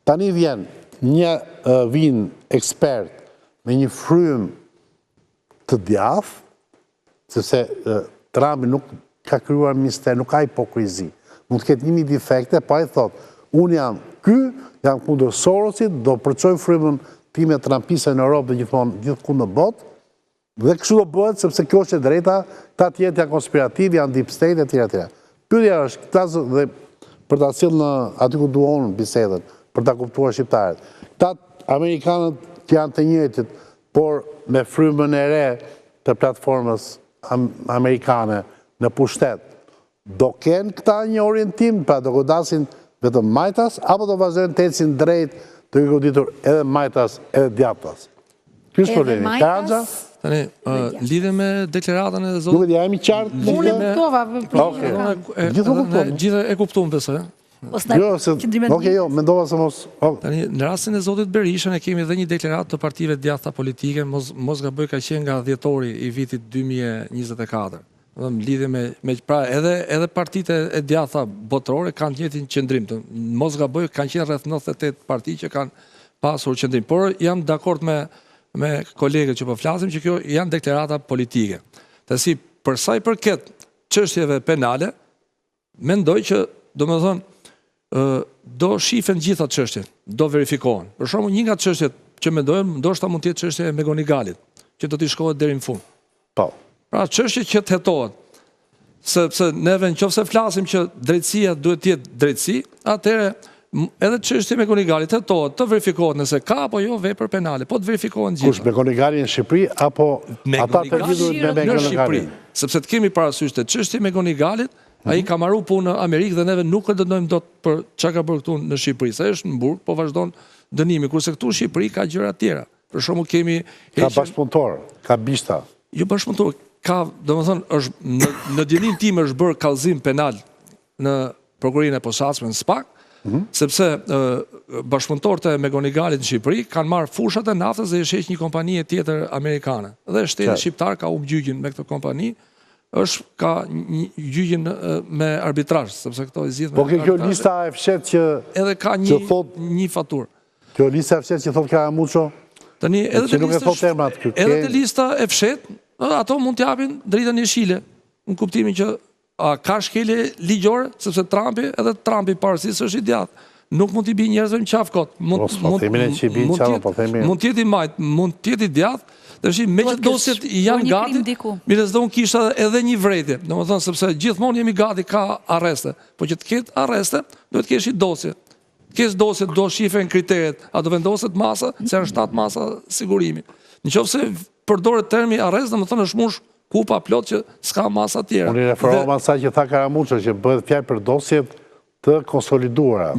Tani vjen një vijnë ekspertë me një frymë të djathtë, sepse Trumpi nuk ka krijuar mister, nuk ka hipokrizi. Mund të ketë 1000 defekte, po ai thotë, unë jam ky, jam kundër Sorosit, do përçoj frymën time trumpiste në Europë dhe gjithmonë gjithkund në botë, dhe kështu do bëhet sepse kjo është e drejta, këta të tjerët janë konspirativë, janë deep state etj etj. Pyetja është, këta dhe për ta sjellë në aty ku dua unë bisedën, për ta kuptuar shqiptarët. Këta amerikanët që janë të njëjtit, por me frymën e re të platformës amerikane në pushtet, do kenë këta një orientim, pra do godasin vetëm majtas, apo do vazhdojnë të ecin drejt duke goditur edhe majtas edhe djathtas? Ky është problemi. Karanja? Tani, lidhje me deklaratën e zotit... Duket jam i qartë? Unë e kuptova. Okej. Gjithë e kuptuam. Gjithë e kuptuam, besoj. Jo, se, okej, jo, mendova se mos... Tani, në rastin e zotit Berisha, ne kemi dhe një deklaratë të partive djathta politike, mos, mos gaboj ka qenë nga dhjetori i vitit 2024. Në lidhje me, me pra edhe edhe partitë e djathta botërore kanë të njëjtin qëndrim. Të, mos gaboj kanë qenë rreth 98 parti që kanë pasur qëndrim. Por jam dakord me me kolegët që po flasim që kjo janë deklarata politike. Tani për sa i përket çështjeve penale, mendoj që, domethënë, ë do shifen gjitha çështjet, do verifikohen. Për shembull, një nga çështjet që mendojmë, ndoshta mund të jetë çështja e McGonigalit, që do t'i shkohet deri në fund. Po. Pra çështje që të hetohet. Sepse neve në qoftë se flasim që drejtësia duhet të jetë drejtësi, atëherë edhe çështja e McGonigalit hetohet, të verifikohet nëse ka apo jo vepër penale, po të verifikohen gjitha. Kush McGonigali në Shqipëri apo ata të lidhur me McGonigalin? Në Shqipëri, sepse të kemi parasysh te çështja e McGonigalit, ai ka marrë punë në Amerikë dhe neve nuk e dënojmë dot për çka ka bërë këtu në Shqipëri, se është në burg, po vazhdon dënimi, kurse këtu në Shqipëri ka gjëra të tjera. Për shembull kemi Ka bashkëpunëtor, ka bishta. Jo bashkëpunëtor, ka, domethënë, është në në dijeninë time është bërë kallëzim penal në Prokurorinë e Posaçme në SPAK, mhm. sepse bashkëpunëtorët e McGonigalit në Shqipëri kanë marrë fushat e naftës dhe i është heq një kompanie tjetër amerikane. Dhe shteti shqiptar ka humb gjyqin me këtë kompani, është ka një gjyqin me arbitrazh, sepse këto i zgjidh me po arbitrazh. Po kjo lista e fshehtë që edhe ka një një faturë. Kjo lista e fshehtë që thotë Karamuço? Tani edhe te lista edhe te lista e fshehtë, ato mund të japin dritën jeshile, në kuptimin që A ka shkelje ligjore, sepse Trumpi, edhe Trumpi pavarësisht është i djathtë, nuk mund t'i bijë njerëzve në qafë kot. Mund po themi ne që i bijë në qafë, po themi. Mund të jetë i majtë, mund të jetë i djathtë, tash meqë dosjet janë gati, mirë se unë kisha edhe një vërejtje, domethënë sepse gjithmonë jemi gati ka arreste, po që të ketë arreste, duhet të kesh një dosje. Të kesh dosje, do shifen kriteret, a do vendoset masa, se janë 7 masa sigurimi. Në qoftë se përdoret termi arrest, domethënë është mush kupa plot që s'ka masa tjera. Unë i referohem asaj që tha Karamuço, që bëhet fjalë për dosjet të konsoliduara.